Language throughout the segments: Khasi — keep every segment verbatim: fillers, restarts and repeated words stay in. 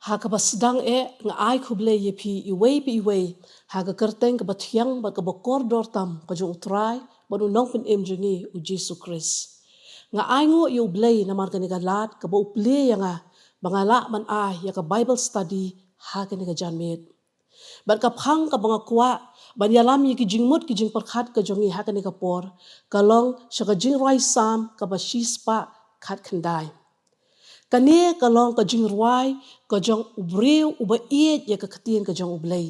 Ha kaba sdang eh nga ai khublei ïa phi iwei pa iwei ha ka kyrteng kaba thiang bad kaba kordor tam ka jong U Trai bad U Nongpynim jong ngi U Jisu Khrist. Nga ainguh ïa U Blei namar kane ka lad kaba U plie ïa nga ba nga lah ban ai ïa ka Bible study ha kane ka janmiet. Bad ka phang kaba nga kwah ban ïalam ïa ki jingmut ki jingpyrkhat ka jong ngi ha kane ka por ka long sha ka jingrwai Salm kaba shispah khatkhyndai. Kane ka long ka jingrwai ka jong u briew uba ïeit ïa ka ktien ka jong U Blei.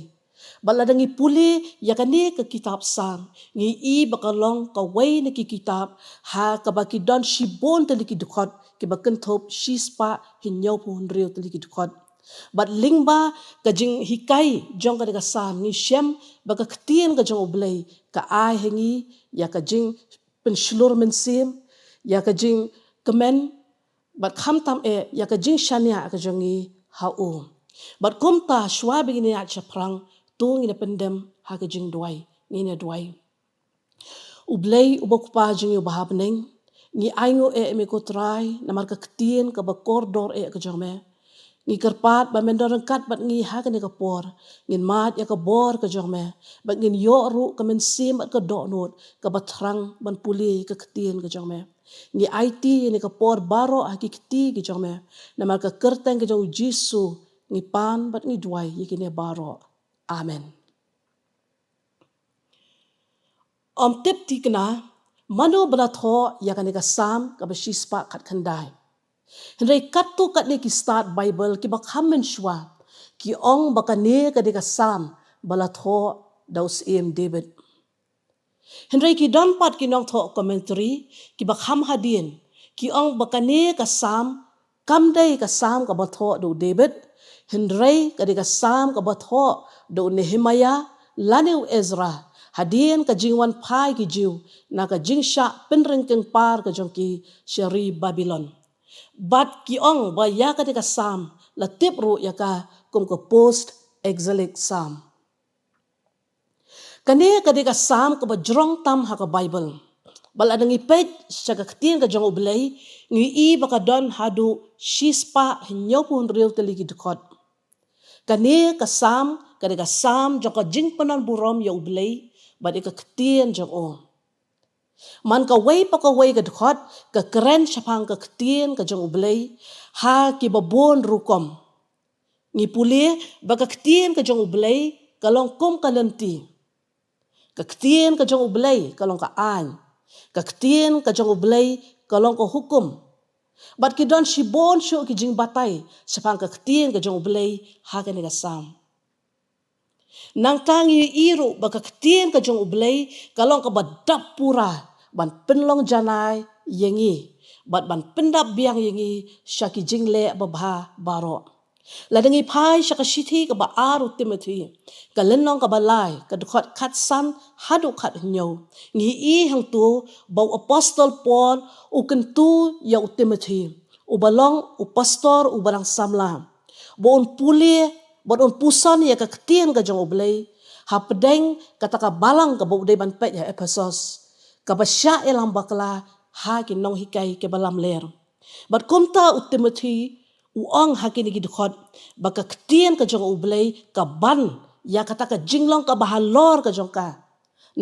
Bad lada ngi pule ïa kane ka kitab Salm, ngi i ba ka long kawei na ki kitab ha kaba ki don shibun tylli ki dkhot kiba kynthup shispah hynñiewphew hynriew tylli ki dkhot. Bad lyngba ka jinghikai jong kane ka Salm ngi shem ba ka ktien ka jong U Blei ka ai ha ngi ïa ka jingpynshlur mynsiem, ïa ka jingkmen, bad khamtam eh ïa ka jingshaniah ka jong ngi ha U. Bad kumta shuwa ba ngin ïaid shaphrang, to ngin ïa pyndem ha ka jingduwai, ngin ïa duwai. U Blei uba U Kpa jong ngi uba ha bneng, ngi ainguh eh ïa me ko Trai namar ka ktien kaba kordor eh ka jong me. Ngi kyrpad ba men don ryngkat bad ngi ha kane ka por. Ngin mad ïa ka bor ka jong me bad ngin ïoh ruh ka mynsiem bad ka dohnud kaba thrang ban pule ka ktien ka jong me. Ngi aiti ïa kane ka por baroh ha ki kti ki jong me, namar ka kyrteng ka jong U Jisu ngi pan bad ngi duwai ïa kine baroh. Amen. Ym tip thikna mano ba la thoh ïa kane ka Salm kaba shispah khatkhyndai. Hynrei katto katne ki stad Bible kiba kham mynshuwa ki ong ba kane ka dei ka Salm ba la thoh da u Syiem David. Hynrei ki don pat ki nongthoh commentary kiba kham hadien ki ong ba kane ka Salm kam dei ka Salm kaba thoh da u David, hynrei ka dei ka Salm kaba thoh da u Nehemiah lane u Ezra hadien ka jingwan phai ki Jiw na ka jingshah pynryngkengpar ka jong ki sha ri Babilon. Bad ki ong ba ïa kane ka Salm la tip ruh ïa ka kum ka post exilic Salm. Kane ka dei ka Salm kaba jrong tam ha ka Bible. Bad lada ngi peit sha ka ktien ka jong U Blei, ngi i ba ka don haduh shispah hynñiewphew hynriew tylli ki dkhot. Kane ka Salm ka dei ka Salm jong ka jingpynlong burom ïa U Blei bad ïa ka ktien jong U. Man kawei pa kawei ka dkhot ka kren shaphang ka ktien ka jong U Blei ha kiba bun rukom. Ngi pule ba ka ktien ka jong U Blei ka long kum ka lynti. Ka ktien ka jong U Blei ka long ka aiñ. Ka ktien ka jong U Blei ka long ka hukum. Bad ki don shibun shuh ki jingbatai shaphang ka ktien ka jong U Blei ha kane ka Salm. Nangta ngi i ruh ba ka ktien ka jong U Blei ka long kaba dap pura ban pynlong janai ïa ngi bad ban pyndap biang ïa ngi sha ki jingleh babha baroh. Lada ngi phai sha ka shithi kaba ar u Timothi, ka lynnong kaba lai, ka dkhot khatsan haduh khathynñiew, ngi i hangto ba u apostol Paul u kyntu ïa u Timothi uba long u pastor uba dang samla ba un pule bad un puson ïa ka ktien ka jong U Blei hapdeng kata ka balang kaba u dei ban peit ha Ephesos, kaba shah ïalam bakla ha ki nonghikai kiba lamler. Bad kumta u Timothi u ong ha kine ki dkhot ba ka ktien ka jong U Blei ka ban ïa kata ka jinglong kaba halor ka jong ka.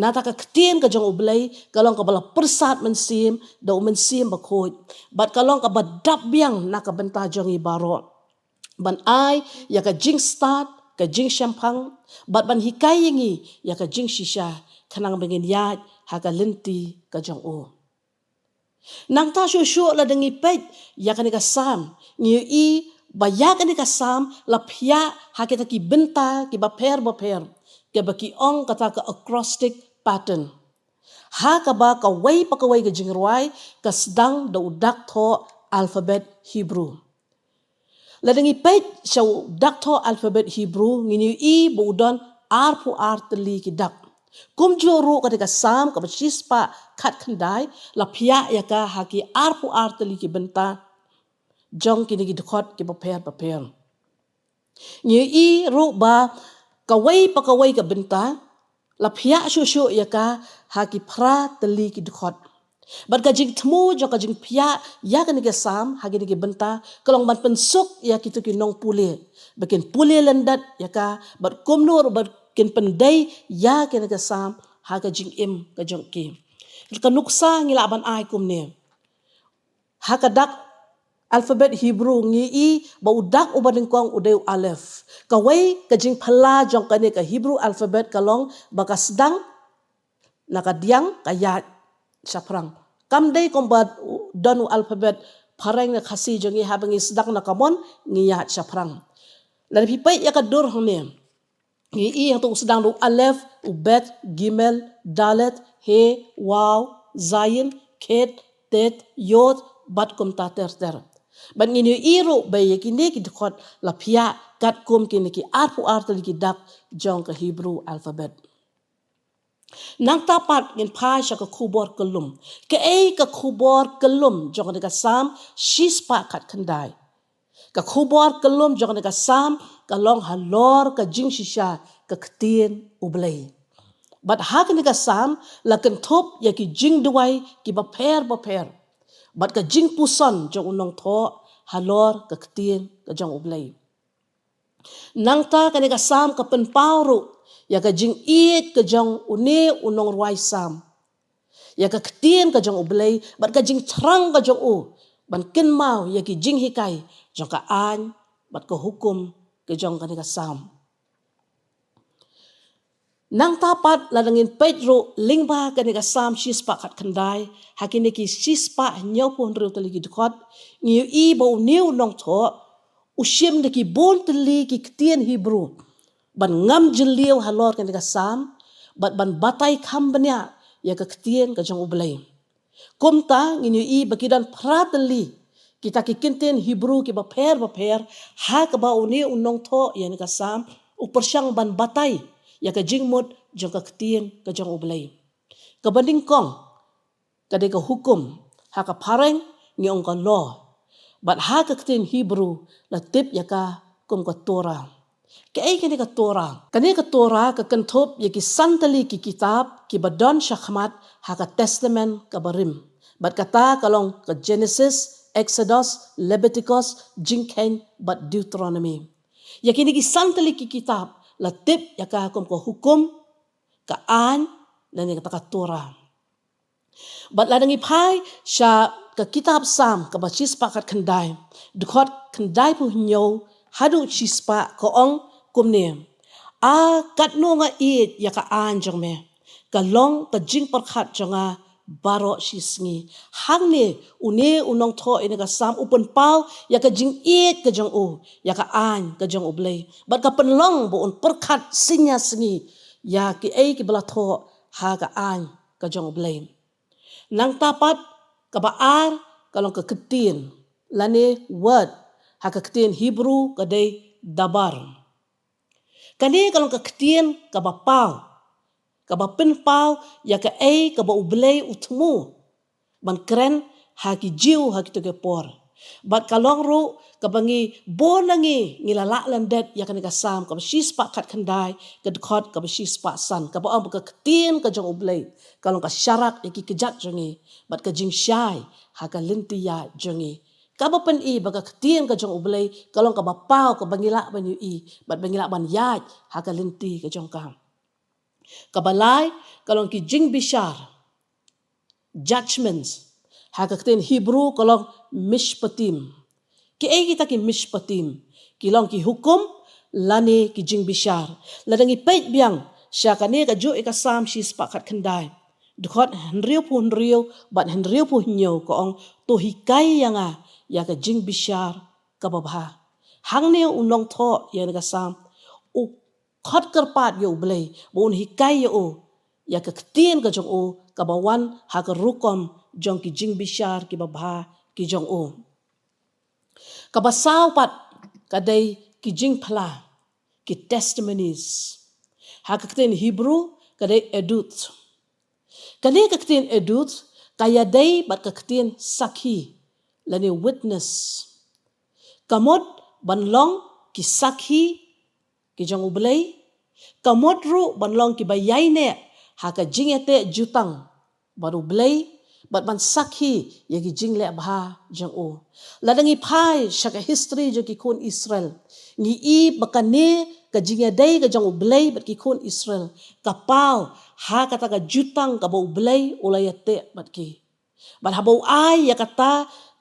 Nangta ka ktien ka jong U Blei ka long kaba la pyrsad mynsiem da U Mynsiem Bakhuid bad ka long kaba dap biang na ka bynta jong ngi baroh ban ai ïa ka jingstad, ka jingshemphang bad ban hikai ïa ngi ïa ka jingshisha khnang ba ngin ïaid ha ka lynti ka jong U. Nangta shuh shuh lada ngi peit ïa kane ka Salm, ngi i ba ïa kane ka Salm la phiah ha kita ki bynta kiba pher bapher, kiba ki ong kata ka acrostic pattern, ha kaba kawei pa kawei ka jingrwai ka sdang da u dak thoh alphabet Hebrew. Lada ngi peit sha u dak thoh alphabet Hebrew, ngin ïohi ba u don arphew ar tylli ki dak. Kumjuh ruh kata ka Salm kaba shispah khatkhyndai la phiah ïa ka ha ki arphew ar tylli ki bynta jong kine ki dkhot kiba pher bapher. Ngi ïohi ruh ba kawei pa kawei ka bynta la phiah shuh shuh ïa ka ha ki phra tylli ki dkhot. Bad ka jingthmu jong ka jingphiah ïa kane ka Salm ha kine ki bynta ka long ban pynsuk ïa kito ki nongpule ba kin pule lyndet ïa ka, bad kumno ruh ba kin pyndei ïa kane ka Salm ha ka jingim ka jong ki. Ka nuksa ngi lah ban ai kumne. Ha ka dak alphabet Hebrew ngi i ba u dak uba nyngkong u dei u Aleph. Kawei ka jingphylla jong kane ka Hebrew alphabet ka long ba ka sdang na ka diang ka ïaid shaphrang. Kam dei kumba don u alphabet phareng ne Khasi jong ngi, haba ngi sdang na ka mon ngi ïaid shaphrang. Lada phi peit ïa ka dur hangne, ngi i hangto u sdang da u Aleph, u Bet, Gimel, Dalet, He, Waw, Zayin, Khet, Tet, Yod, bad kumta ter ter. Bad ngin ïohi ruh ba ïa kine ki dkhot la phiah katkum kine ki arphew ar tylli ki dak jong ka Hebrew alphabet. Nangta pat ngin phai sha ka khubor kyllum. Kaei ka khubor kyllum jong kane ka Salm shispah khatkhyndai? Ka khubor kyllum jong kane ka Salm ka long halor ka jingshisha ka ktien U Blei. Bad ha kane ka Salm la kynthup ïa ki jingduwai kiba pher bapher bad ka jingpuson jong u nongthoh halor ka ktien ka jong U Blei. Nangta kane ka Salm ka pynpaw ruh ïa ka jingïeit ka jong une u nongrwai Salm ïa ka ktien ka jong U Blei bad ka jingthrang ka jong u ban kynmaw ïa ki jinghikai jong ka aiñ bad ka hukum ka jong kane ka Salm. Nangta pat lada ngin peit ruh lyngba kane ka Salm shispah khatkhyndai ha kine ki shispah hynñiewphew hynriew tylli ki dkhot, ngi ïohi ba une u nongthoh u shim da ki bun tylli ki ktien Hebrew ban ngam jylliew halor kane ka Salm bad ban batai kham bniah ïa ka ktien ka jong U Blei. Kumta ngin ïohi ba ki don phra tylli kita ki kyntien Hebrew kiba pher bapher ha kaba une u nongthoh ïa kane ka Salm u pyrshang ban batai ïa ka jingmut jong ka ktien ka jong U Blei. Kaba nyngkong ka dei ka hukum, ha ka phareng ngi ong ka law, bad ha ka ktien Hebrew la tip ïa ka kum ka Torah. Kaei kane ka Torah? Kane ka Torah ka kynthup ïa ki san tylli ki kitab kiba don shakhmat ha ka Testament kaba rim. Bad kata ka long ka Genesis, Exodus, Leviticus, Jingkheiñ bad Deuteronomy. Ïa kine ki san tylli ki kitab la tip ïa ka kum ka hukum, ka aiñ, lane kata ka Torah. Bad lada ngi phai sha ka kitab Salm kaba shispah khatkhyndai, dkhot khyndaiphew hynñiew haduh shispah ka ong kumne: A katno nga ïeit ïa ka aiñ jong me! Ka long ka jingpyrkhat jong nga baroh shi sngi. Hangne une u nongthoh ïa kane ka Salm u pynpaw ïa ka jingïeit ka jong u ïa ka aiñ ka jong U Blei bad ka pynlong ba un pyrkhat sngi sngi ïa kiei kiba la thoh ha ka aiñ ka jong U Blei. Nangta pat kaba ar ka long ka ktien lane word, ha ka ktien Hebrew ka dei dabar. Kane ka long ka ktien kaba paw, kaba pynpaw ïa kaei kaba U Blei u thmu ban kren ha ki Jiw ha kito ki por. Bad ka long ruh kaba ngi bun na ngi ngi la lah lyndet ïa kane ka Salm kaba shispah khatkhyndai, ka dkhot kaba shispah san, kaba ong ba ka ktien ka jong U Blei ka long ka sharak ïa ki kjat jong ngi bad ka jingshai ha ka lynti ïaid jong ngi. Kaba pyni ba ka ktien ka jong U Blei ka long kaba paw, kaba ngi lah ban ïohi bad ba ngi lah ban ïaid ha ka lynti ka jong ka. Kaba lai ka long ki jingbishar, judgments. Ha ka ktien Hebrew ka long mishpatim. Kiei kita ki mishpatim? Ki long ki hukum lane ki jingbishar. Lada ngi peit biang sha kane kajuh ïa ka Salm shispah khatkhyndai, dkhot hynriewphew hynriew bad hynriewphew hynñiew ka ong, to hikai ïa nga ïa ka jingbishar kaba bha. Hangne u nongthoh ïa kane ka Salm u khot kyrpad ïa U Blei ba un hikai ïa u ïa ka ktien ka jong u kaba wan ha ka rukom jong ki jingbishar kiba bha ki jong u. Kaba saw pat ka dei ki jingphla, ki testimonies. Ha ka ktien Hebrew ka dei edut. Kane ka ktien edut ka ïadei bad ka ktien sakhi lane witness. Ka mut ban long ki sakhi ki jong U Blei, ka mut ruh ban long kiba ïaineh ha ka jingïateh jutang bad U Blei bad ban sakhi ïa ki jingleh bha jong u. Lada ngi phai sha ka history jong ki khun Israel, ngi i ba kane ka jingïadei ka jong U Blei bad ki khun Israel ka paw ha kata ka jutang kaba U Blei u la ïateh bad ki. Bad haba u ai ïa kata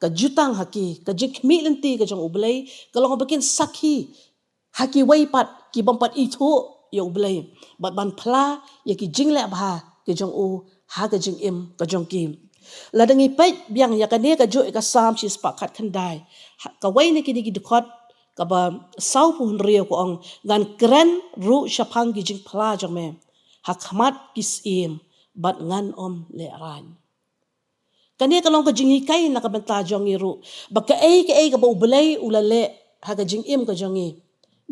ka jutang ha ki, ka jingkhmih lynti ka jong U Blei ka long ba kin sakhi ha kiwei pat ki bym pat ithuh ïa U Blei, bad ban phla ïa ki jingleh bha ki jong u ha ka jingim ka jong ki. Lada ngi peit biang ïa kane kajuh ïa ka Salm shispah khatkhyndai, ha, kawei na kine ki dkhot kaba sawphew hynriew ka ong, ngan kren ruh shaphang ki jingphla jong me ha khmat ki syiem, bad ngan ym lehraiñ. Kane ka long ka jinghikai na ka bynta jong ngi ruh, ba kaei kaei kaba U Blei u la leh ha ka jingim ka jong ngi,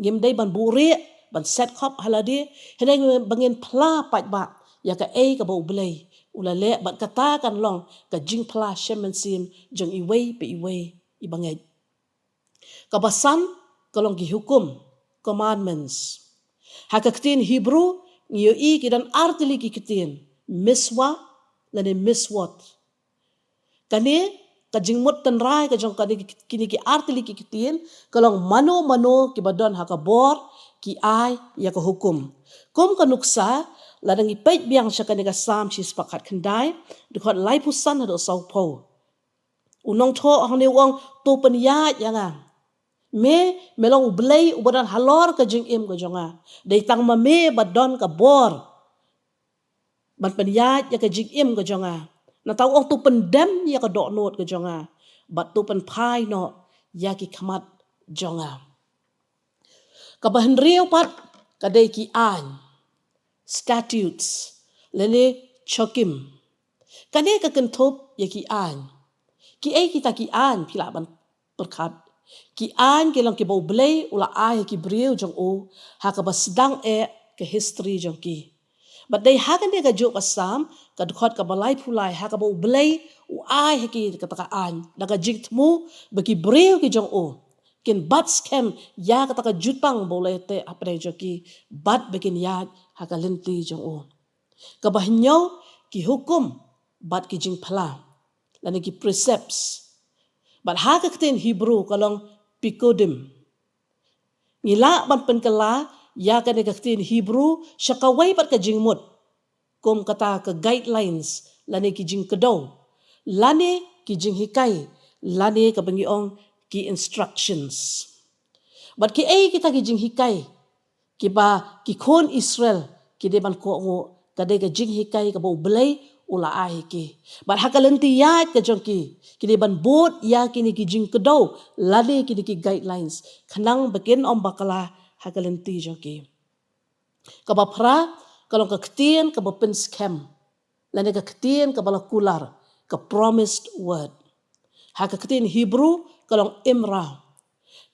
ngim dei ban buhrieh, ban set khop ha lade, hynrei ba ngin phla paidbah ïa kaei kaba U Blei u la leh, bad kata kan long ka jingphla shem mynsiem jong iwei pa iwei i bangeit. Kaba san ka long ki hukum, commandments. Ha ka ktien Hebrew ngi ïohi ki don artylli ki ktien, mitzvah lane mitzvot. Kane ka jingmut tynrai ka jong kane ki, kine ki artylli ki ktien ka long mano mano kiba don ha ka bor ki ai ïa ka hukum. Kum ka nuksa, lada ngi peit biang sha kane ka Salm shispah khatkhyndai, dkhot laiphew san haduh sawphew. U nongthoh hangne u ong, to pynïaid ïa nga. Me, me long U Blei uba don halor ka jingim ka jong nga. Dei tang ma me ba don ka bor ban pynïaid ïa ka jingim ka jong nga. Nangta u ong, to pyndem ïa ka dohnud ka jong nga, bad to pynphai noh ïa ki khmat jong nga. Kaba hynriew pat ka dei ki aiñ, statutes lane chocim. Kane ka kynthup ïa ki aiñ. Kiei kita ki aiñ, phi lah ban pyrkhat? Ki aiñ ki long kiba U Blei u la ai ha ki briew jong u ha kaba sdang eh ka history jong ki. Bad dei ha kane kajuh ka Salm, ka dkhot kaba laiphew lai, ha kaba U Blei u ai ha ki kata ka aiñ da ka jingthmu ba ki briew ki jong u kin bat skhem ïa kata ka jutang ba u la ïateh hapdeng jong ki, bad ba kin ïaid ha ka lynti jong u. Kaba hynñiew, ki hukum bad ki jingphla lane ki precepts. Bad ha ka ktien Hebrew ka long pikudim. Ngi lah ban pynkylla ïa kane ka ktien Hebrew sha kawei pat ka jingmut, kum kata ka guidelines lane ki jingkdew, lane ki jinghikai, lane kaba ngi ong ki instructions. Bad kiei kita ki jinghikai kiba ki khun Israel ki dei ban kohnguh? Ka dei ka jinghikai kaba U Blei u la ai ha ki. Bad ha ka lynti ïaid ka jong ki, ki dei ban bud ïa kine ki jingkdew lane kine ki guidelines, khnang ba kin ym bakla ha ka lynti jong ki. Kaba phra ka long ka ktien kaba pynskhem lane ka ktien kaba la kular, ka promised word. Ha ka ktien Hebrew ka long emra.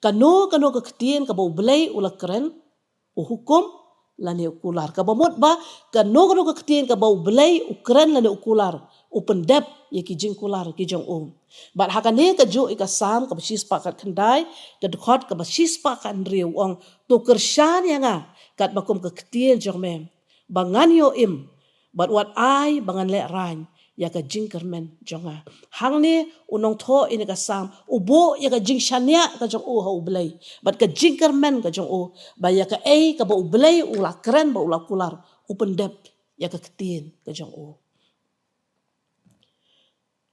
Kano kano ka ktien kaba U Blei u la kren, u hukum lane u kular. Kaba mut ba kano kano ka ktien kaba U Blei u kren lane u kular, u pyndep ïa ki jingkular ki jong u. Bad ha kane kajuh ïa ka Salm kaba shispah khatkhyndai, ka dkhot kaba shispah khathynriew u ong, to kyrshan ïa nga katba kum ka ktien jong me, ba ngan ïoh im, bad wat ai ba ngan lehraiñ ïa ka jingkyrmen jong nga. Hangne u nongthoh ïa kane ka Salm u buh ïa ka jingshaniah ka jong u ha U Blei bad ka jingkyrmen ka jong u, ba ïa kaei kaba U Blei u la kren, ba u la kular, u pyndep ïa ka ktien ka jong u.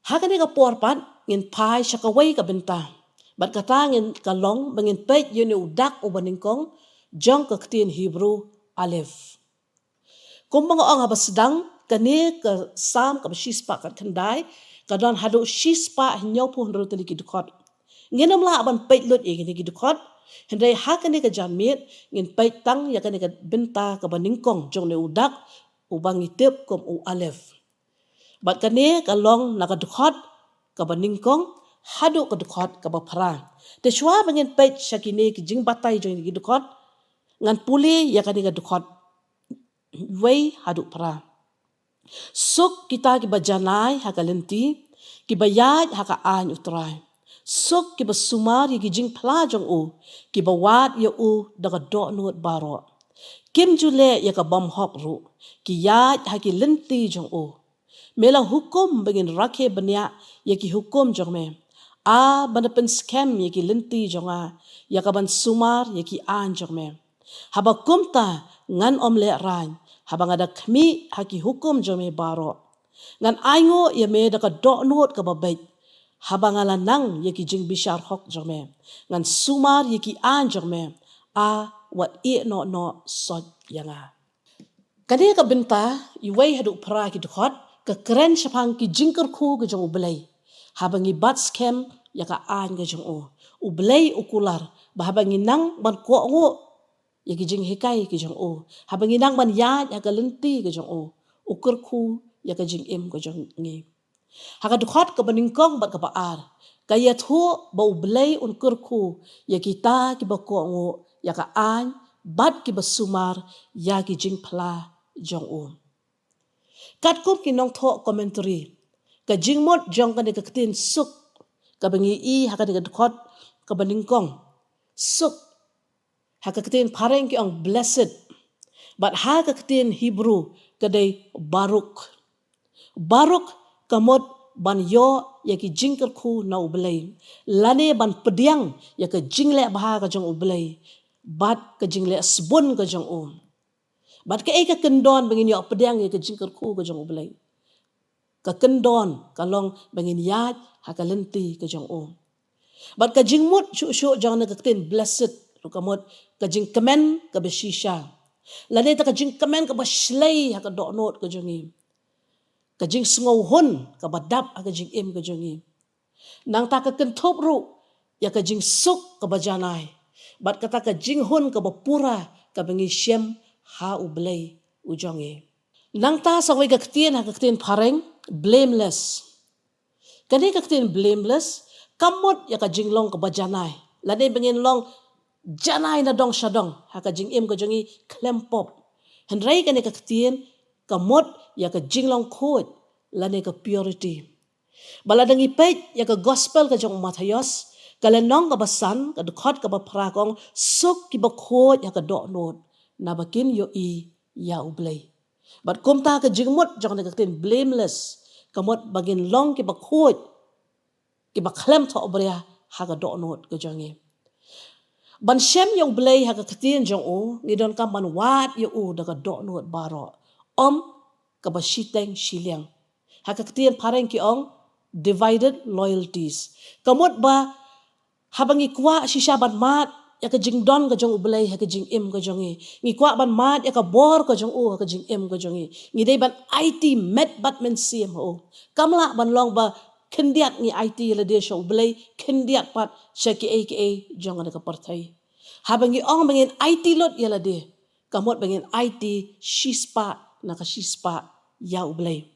Ha kane ka por pat ngin phai sha kawei ka bynta, bad kata ngin, ka long ba ngin peit ïa une u dak uba nyngkong jong ka ktien Hebrew, aleph. Kumba nga ong haba sdang, kane ka Salm kaba shispah khatkhyndai ka don haduh shispah hynñiewphew hynriew tylli ki dkhot. Ngin ym lah ban peit lut ïa kine ki dkhot, hynrei ha kane ka janmiet ngin peit tang ïa kane ka bynta kaba nyngkong jong une u dak uba ngi tip kum u aleph. Bad kane ka long na ka dkhot kaba nyngkong haduh ka dkhot kaba phra. Te shuwa ba ngin peit sha kine ki jingbatai jong kine ki dkhot, ngan pule ïa kane ka dkhot wei haduh phra. Suk kita kiba janai ha ka lynti, kiba ïaid ha ka aiñ U Trai. Suk kiba sumar ïa ki jingphla jong u, kiba wad ïa u da ka dohnud baroh. Kim ju leh ïa ka bymhok ruh, ki ïaid ha ki lynti jong u. Me la hukum ba ngin rakhe bniah ïa ki hukum jong me. A ban da pynskhem ïa ki lynti jong nga, ïa ka ban sumar ïa ki aiñ jong me. Haba kumta ngan ym leh raiñ, haba nga da khmih ha ki hukum jong me baroh. Ngan ainguh ïa me da ka dohnud kaba beit, haba nga la nang ïa ki jingbishar hok jong me. Ngan sumar ïa ki aiñ jong me, a wat ïeh noh noh soit ïa nga. Kane ka bynta, iwei haduh phra ki dkhot, ka kren shaphang ki jingkyrkhu ka jong U Blei. Haba ngi bat skhem ïa ka aiñ ka jong u, U Blei u kular ba haba ngi nang ban kohnguh ïa ki jinghikai ki jong u, haba ngi nang ban ïaid ha ka lynti ka jong u, u kyrkhu ïa ka jingim ka jong ngi. Ha ka dkhot kaba nyngkong bad kaba ar, ka ïathuh ba U Blei un kyrkhu ïa kita kiba kohnguh ïa ka aiñ bad kiba sumar ïa ki jingphla jong u. Katkum ki nongthoh commentary, ka jingmut jong kane ka ktien suk, kaba ngi i ha kane ka dkhot kaba nyngkong, suk, ha ka ktien phareng ki ong blessed, bad ha ka ktien Hebrew ka dei baruk. Baruk ka mut ban ïoh ïa ki jingkyrkhu na U Blei, lane ban pdiang ïa ka jingleh bha ka jong U Blei bad ka jingleh sbun ka jong u. Bad kaei ka kyndon ba ngin ïoh pdiang ïa ka jingkyrkhu ka jong U Blei? Ka kyndon ka long ba ngin ïaid ha ka lynti ka jong u. Bad ka jingmut shuh shuh jong kane ka ktien blessed ruh ka mut ka jingkmen kaba shisha, lane ta ka jingkmen kaba shlei ha ka dohnud ka jong ngi, ka jingsngewhun kaba dap ha ka jingim ka jong ngi. Nangta ka kynthup ruh ïa ka jingsuk kaba janai bad kata ka jinghun kaba pura kaba ngi shem ha U Blei u jong ngi. Nangta sa kawei ka ktien ha ka ktien phareng, blameless. Kane ka ktien blameless ka mut ïa ka jinglong kaba janai, lane ba ngin long janai na dong sha dong ha ka jingim ka jong ngi khlem pop. Hynrei kane ka ktien ka mut ïa ka jinglong khuid, lane ka purity. Ba lada ngi peit ïa ka gospel ka jong u Mathaios, ka lynnong kaba san, ka dkhot kaba phra ka ong, suk kiba khuid ha ka dohnud, naba kin ïohi ïa U Blei. Bad kumta ka jingmut jong kane ka ktien blameless ka mut ba ngin long kiba khuid, kiba khlem thohbria ha ka dohnud ka jong ngi. Ban shem ïa U Blei ha ka ktien jong u, ngi donkam ban wad ïa u da ka dohnud baroh, ym kaba shiteng shiliang. Ha ka ktien phareng ki ong divided loyalties. Ka mut ba haba ngi kwah shisha ban mad ïa ka jingdon ka jong U Blei ha ka jingim ka jong ngi, ngi kwah ban mad ïa ka bor ka jong u ha ka jingim ka jong ngi, ngi dei ban aiti met bad mynsiem ha u. Kam lah ban long ba khyndiat ngi aiti ïa lade sha U Blei, khyndiat pat sha kiei kiei jong kane ka pyrthei. Haba ngi ong ba ngin aiti lut ïa lade, ka mut ba ngin aiti shispah na ka shispah ïa U Blei.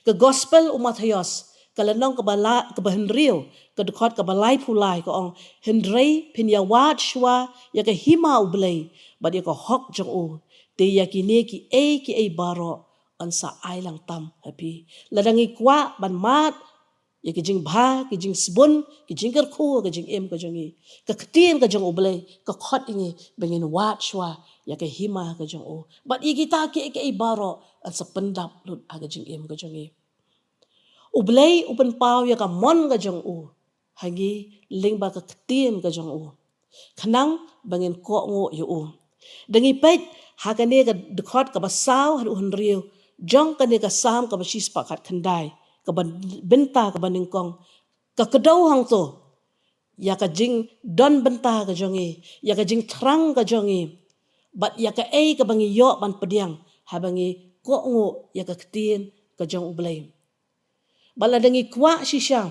Ka gospel u Mathaios, ka lynnong kaba la, kaba hynriew, ka dkhot kaba laiphew lai ka ong, hynrei phin ïa wad shuwa ïa ka hima U Blei bad ïa ka hok jong u, te ïa kine kiei kiei baroh yn sa ai lang tam ha phi. Lada ngi kwah ban mad ïa ki jingbha, ki jingsbun, ki jingkyrkhu, ki jingim ka jong ngi, ka ktien ka jong U Blei ka khot ïa ngi ba ngin wad shuwa ïa ka hima ka jong u. Bad ïa kita kiei kiei baroh yn sa pyndap lut ha ka jingim ka jong ngi. U Blei u pynpaw ïa ka mon ka jong u ha ngi lyngba ka ktien ka jong u, khnang ba ngin kohnguh ïa u. Da ngi peit ha kane ka dkhot kaba saw haduh hynriew jong kane ka Salm kaba shispah khatkhyndai, kaba bynta kaba nyngkong, ka kdew hangto ïa ka jingdon bynta ka jong ngi, ïa ka jingthrang ka jong ngi, bad ïa kaei kaba ngi ïoh ban pdiang haba ngi kohnguh ïa ka ktien ka jong U Blei. Bad lada ngi kwah shisha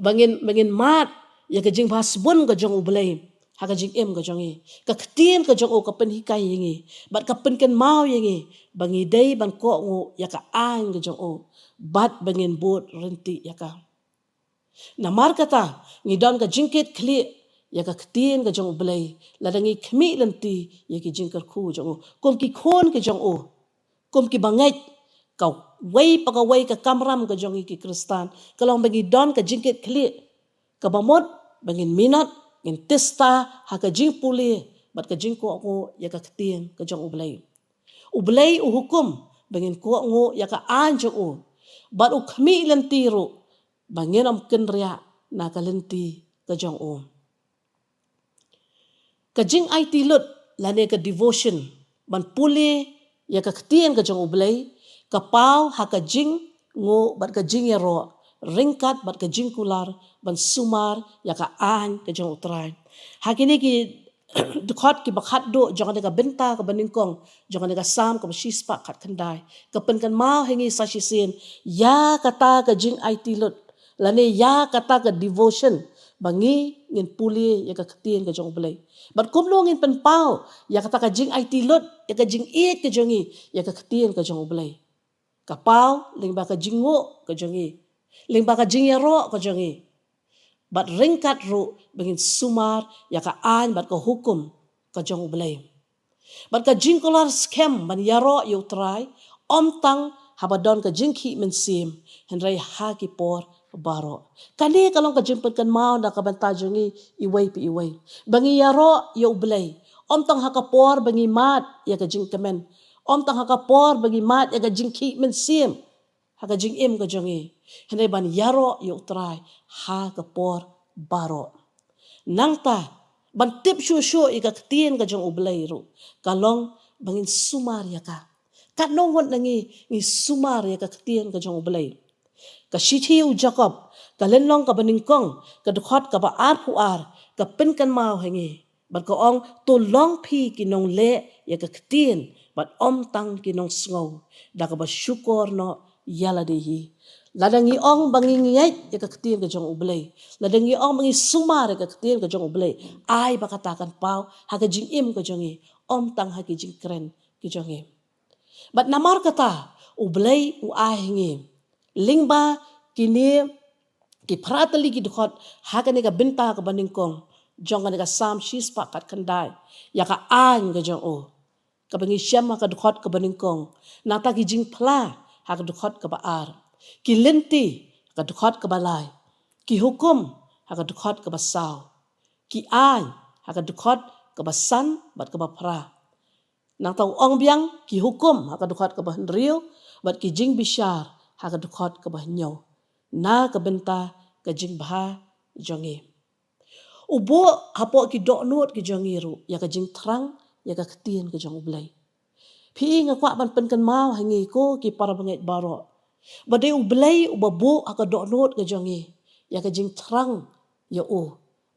ba ngin, ba ngin mad ïa ka jingbha sbun ka jong U Blei ha ka jingim ka jong ngi, ka ktien ka jong u ka pynhikai ïa ngi bad ka pynkynmaw ïa ngi ba ngi dei ban kohnguh ïa ka aiñ ka jong u bad ba ngin bud ryntih ïa ka. Namar kata, ngi don ka jingkitkhlieh ïa ka ktien ka jong U Blei lada ngi khmih lynti ïa ki jingkyrkhu jong u. Kum ki khun ki jong u, kum kiba ngeit, kawei pa kawei ka kamram ka jong ngi ki Khristan ka long ba ngi don ka jingkitkhlieh kaba mut ba ngin minot, ngin tista ha ka jingpule bad ka jingkohnguh ïa ka ktien ka jong U Blei. U Blei u hukum ba ngin kohnguh ïa ka aiñ jong u, bad u khmih lynti ruh ba ngin ym kynriah na ka lynti ka jong u. Ka jingaiti lut lane ka devotion, ban pule ïa ka ktien ka jong U Blei, ka paw ha ka jingnguh bad ka jingïaroh, ryngkat bad ka jingkular ban sumar ïa ka aiñ ka jong U Trai. Ha kine ki dkhot kiba khatduh jong kane ka bynta kaba nyngkong jong kane ka Salm kaba shispah khatkhyndai, ka pynkynmaw ha ngi sa shisien ïa kata ka jingaiti lut, lane ïa kata ka devotion, ba ngi ngin pule ïa ka ktien ka jong U Blei. Bad kumno ngin pynpaw ïa kata ka jingaiti lut, ïa ka jingïeit ka jong ngi ïa ka ktien ka jong U Blei? Ka paw lyngba ka jingnguh ka jong ngi, lyngba ka jingïaroh ka jong ngi, bad ryngkat ruh ba ngin sumar ïa ka aiñ bad ka hukum ka jong U Blei. Bad ka jingkular skhem ban ïaroh ïa U Trai, ym tang haba don ka jingkhih mynsiem, hynrei ha ki por baroh. Kane ka long ka jingpynkynmaw na ka bynta jong ngi iwei pa iwei, ba ngi ïaroh ïa U Blei ym tang ha ka por ba ngi mad ïa ka jingkmen, ym tang ha ka por ba ngi mad ïa ka jingkhih mynsiem ha ka jingim ka jong ngi, hynrei ban ïaroh ïa U Trai ha ka por baroh. Nangta, ban tip shuh shuh ïa ka ktien ka jong U Blei ruh, ka long ba ngin sumar ïa ka. Katno ngut na ngi ngi sumar ïa ka ktien ka jong U Blei? Ka shithi u Jakob, ka lynnong kaba nyngkong, ka dkhot kaba arphew ar, ka pynkynmaw ha ngi, bad ka ong, "To long phi ki nongleh ïa ka ktien, bad ym tang ki nongsngew, da kaba shukor noh ïa lade hi." Lada ngi ong ba ngi ngeit ïa ka ktien ka jong U Blei, lada ngi ong ba ngi sumar ïa ka ktien ka jong U Blei, ai ba kata kan paw ha ka jingim ka jong ngi, ym tang ha ki jingkren ki jong ngi. Bad namar kata, U Blei u ai ha ngi lyngba kine ki phra tylli ki dkhot ha kane ka bynta kaba nyngkong jong kane ka Salm shispah khatkhyndai, ïa ka aiñ ka jong u, kaba ngi shem ha ka dkhot kaba nyngkong, nangta ki jingphla ha ka dkhot kaba ar, ki lynti ha ka dkhot kaba lai, ki hukum ha ka dkhot kaba saw, ki aiñ ha ka dkhot kaba san bad kaba phra. Nangta u ong biang, ki hukum ha ka dkhot kaba hynriew, bad ki jingbishar ha ka dkhot kaba hynñiew, na ka bynta ka jingbha jong ngi. U buh hapoh ki dohnud ki jong ngi ruh ïa ka jingthrang ïa ka ktien ka jong U Blei. Phi, nga kwah ban pynkynmaw ha ngi ko ki para bangeit baroh, ba dei U Blei uba buh ha ka dohnud ka jong ngi ïa ka jingthrang ïa u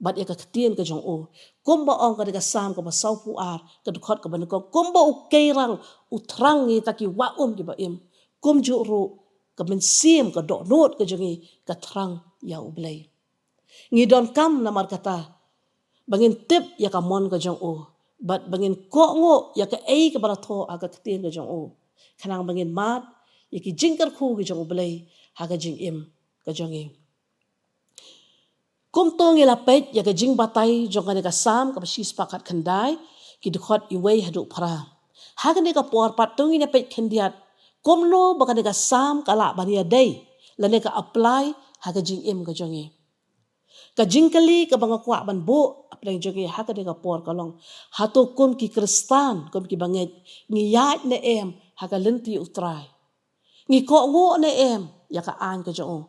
bad ïa ka ktien ka jong u. Kumba ong kane ka Salm kaba sawphew ar, ka dkhot kaba nyngkong, kumba u keirang u thrang ïa kita ki wah um kiba im, kumjuh ruh ka mynsiem, ka dohnud ka jong ngi ka thrang ïa U Blei. Ngi donkam namar kata ba ngin tip ïa ka mon ka jong u, bad ba ngin kohnguh ïa kaei kaba la thoh ha ka ktien ka jong u, khnang ba ngin mad ïa ki jingkyrkhu ki jong U Blei ha ka jingim ka jong ngi. Kumto ngi la peit ïa ka jingbatai jong kane ka Salm kaba shispah khatkhyndai, ki dkhot iwei haduh phra. Ha kane ka por pat to ngin ïa peit khyndiat kumno ba kane ka Salm ka lah ban ïadei lane ka apply ha ka jingim ka jong ngi. Ka jingkylli kaba nga kwah ban buh hapdeng jong ngi ha kane ka por ka long, hato kum ki Khristan, kum ki bangeit, ngi ïaid ne em ha ka lynti U Trai? Ngi kohnguh ne em ïa ka aiñ ka jong u?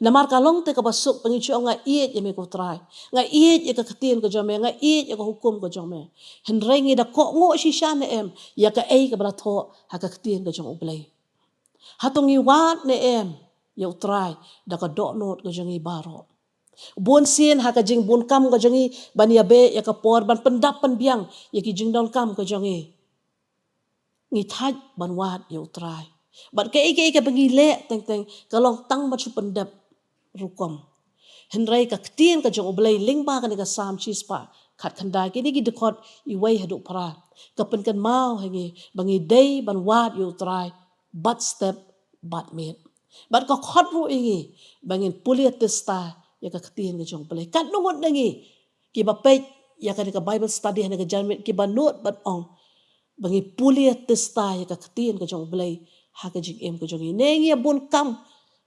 Namar ka long te kaba suk ba ngi shu ong, "Nga ïeit ïa me ko Trai, nga ïeit ïa ka ktien ka jong me, nga ïeit ïa ka hukum ka jong me." Hynrei ngi da kohnguh shisha ne em ïa kaei kaba la thoh ha ka ktien ka jong U Blei? Hato ngi wad ne em ïa U Trai da ka dohnud ka jong ngi baroh? Bun sien ha ka jingbun kam ka jong ngi ban ïabeh ïa ka por ban pyndap pynbiang ïa ki jingdonkam ka jong ngi, ngi thait ban wad ïa U Trai. Bad kaei kaei kaba ngi leh teng teng ka long tang ban shu pyndep rukom. Hynrei ka ktien ka jong U Blei lyngba kane ka Salm shispah khatkhyndai, kine ki dkhot iwei haduh phra, ka pynkynmaw ha ngi ba ngi dei ban wad ïa U Trai bad step bad miet. Bad ka khot ruh ïa ngi ba ngin pule tista ïa ka ktien ka jong U Blei. Katno ngut na ngi kiba peit ïa kane ka Bible study ha kane ka janmiet kiba nud ban ong ba ngi pule tista ïa ka ktien ka jong U Blei ha ka jingim ka jong ngi? Ne ngi ïa bun kam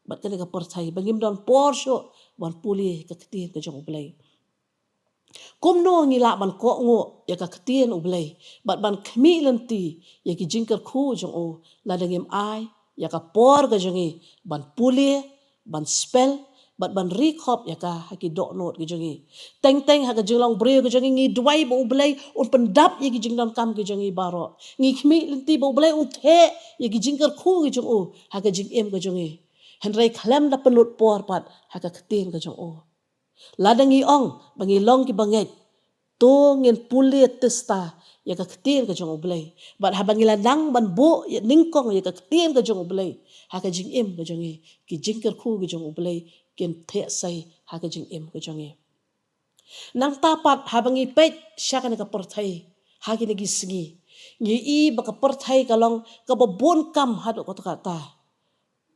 bad kane ka pyrthei ba ngim don por shuh ban pule ïa ka ktien ka jong U Blei? Kumno ngi lah ban kohnguh ïa ka ktien U Blei bad ban khmih lynti ïa ki jingkyrkhu jong u, lada ngim ai ïa ka por ka jong ngi ban pule, ban spell bad ban ri khop ïa ka ha ki dohnud ki jong ngi. Teng teng ha ka jinglong briew ki jong ngi, ngi duwai ba U Blei un pyndap ïa ki jingdonkam ki jong ngi baroh. Ngi khmih lynti ba U Blei un theh ïa ki jingkyrkhu ki jong u ha ka jingim ka jong ngi. Hynrei khlem da pynlut por pat ha ka ktien ka jong u. Lada ngi ong ba ngi long kiba ngeit, to ngin pule tista ïa ka ktien ka jong U Blei. Bad haba ngi la nang ban buh ïa nyngkong ïa ka ktien ka jong U Blei ha ka jingim ka jong ngi, ki jingkyrkhu ki jong U Blei kin theh sei ha ka jingim ka jong ngi. Nangta pat haba ngi peit sha kane ka pyrthei ha kine ki sngi, ngi i ba ka pyrthei ka long kaba bun kam haduh katta katta.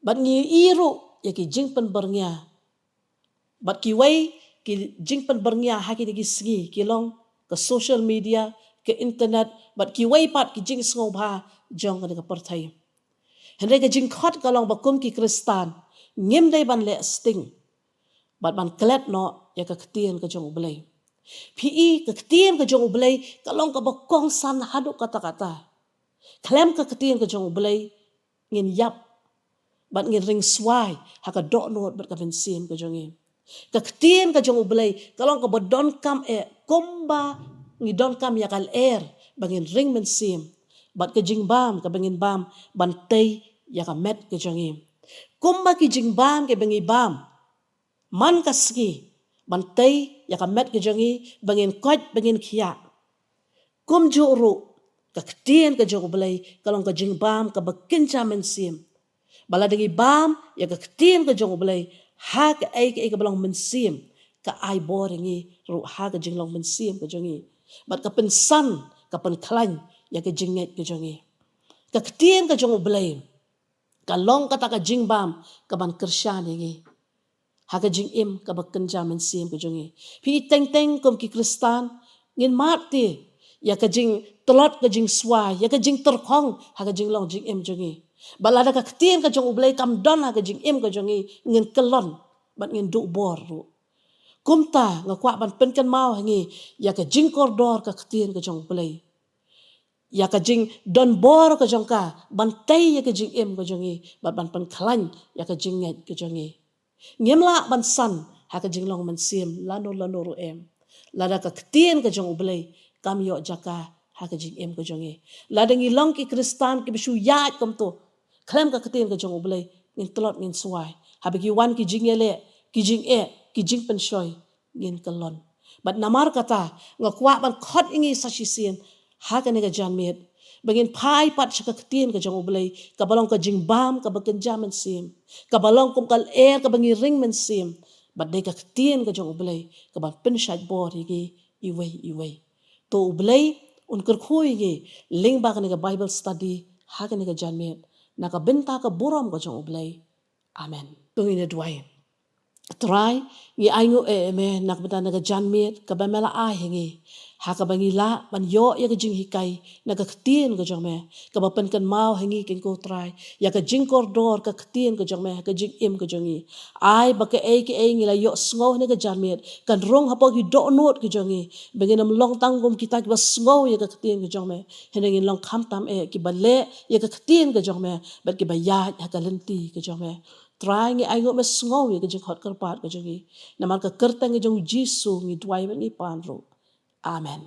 Bad ngi i ruh ïa ki jingpynbyrngia. Bad kiwei ki jingpynbyrngia ha kine ki sngi ki long ka social media, ka internet, bad kiwei pat ki jingsngewbha jong kane ka pyrthei. Hynrei ka jingkhot ka long ba kum ki Khristan ngim dei ban leh sting bad ban klet noh ïa ka ktien ka jong U Blei. Phi i, ka ktien ka jong U Blei ka long kaba kongsan haduh katta katta. Khlem ka ktien ka jong U Blei ngin ïap bad ngin ring swai ha ka dohnud bad ka mynsiem ka jong ngi. Ka ktien ka jong U Blei ka long kaba donkam eh kumba ngi donkam ïa ka lyer ba ngin ring mynsiem, bad ka jingbam kaba ngin bam ban tei ïa ka met ka jong ngi. Kumba ki jingbam kiba ngi bam man ka sngi ban tei ïa ka met ka jong ngi ba ngin koit ba ngin khiah, kumjuh ruh ka ktien ka jong U Blei ka long ka jingbam kaba kynja mynsiem. Ba lada ngi bam ïa ka ktien ka jong U Blei ha kaei kaei kaba long mynsiem, ka ai bor ïa ngi ruh ha ka jinglong mynsiem ka jong ngi. Bad ka pynsan, ka pynkhlaiñ ïa ka jingngeit ka jong ngi. Ka ktien ka jong U Blei ka long kata ka jingbam kaban kyrshan ïa ngi ha ka jingim kaba kynja mynsiem ka jong ngi. Phi i, teng teng kum ki Khristan ngin mad te ïa ka jingtlot ka jingswai, ïa ka jingtyrkhong ha ka jinglong jingim jong ngi. Bad lada ka ktien ka jong U Blei kam don ha ka jingim ka jong ngi, ngin kyllon bad ngin duh bor ruh. Kumta nga kwah ban pynkynmaw ha ngi ïa ka jingkordor ka ktien ka jong U Blei, ïa ka jingdon bor ka jong ka ban tei ïa ka jingim ka jong ngi bad ban pynkhlaiñ ïa ka jingngeit ka jong ngi. Ngim lah ban san ha ka jinglong mynsiem lano lano ruh em lada ka ktien ka jong U Blei kam ïoh jaka ha ka jingim ka jong ngi. Lada ngi long ki Khristan kiba shu ïaid kumto khlem ka ktien ka jong U Blei, ngin tlot ngin swai. Haba ki wan ki jingïaleh, ki jingeh, ki jingpynshoi, ngin kyllon. Bad namar kata nga kwah ban khot ïa ngi sa shisien ha kane ka janmiet ba ngin phai pat sha ka ktien ka jong U Blei kaba long ka jingbam kaba kynja mynsiem, kaba long kum ka lyer kaba ngi ring mynsiem. Bad dei ka ktien ka jong U Blei kaban pynshait bor ïa ngi iwei iwei. To U Blei un kyrkhu ïa ngi lyngba kane ka Bible study ha kane ka janmiet, na ka bynta ka burom ka jong U Blei. Amen. To ngin ïa duwai. Trai, ngi ainguh ïa me na ka bynta kane ka janmiet kaba me la ai ha ngi, ha kaba ngi lah ban ïoh ïa ka jinghikai na ka ktien ka jong me kaba pynkynmaw ha ngi, ko Trai, ïa ka jingkordor ka ktien ka jong me ha ka jingim ka jong ngi. Ai ba kaei kaei ngi la ïohsngew ha kane ka janmiet kan rung hapoh ki dohnud ki jong ngi, ba ngin ym long tang kum kita kiba sngew ïa ka ktien ka jong me, hynrei ngin long khamtam eh kiba leh ïa ka ktien ka jong me bad kiba ïaid ha ka lynti ka jong me. Trai, ngi ainguh me sngew ïa ka jingkhot kyrpad ka jong ngi. Namar ka kyrteng ka jong U Jisu ngi duwai bad ngi pan ruh. Amen.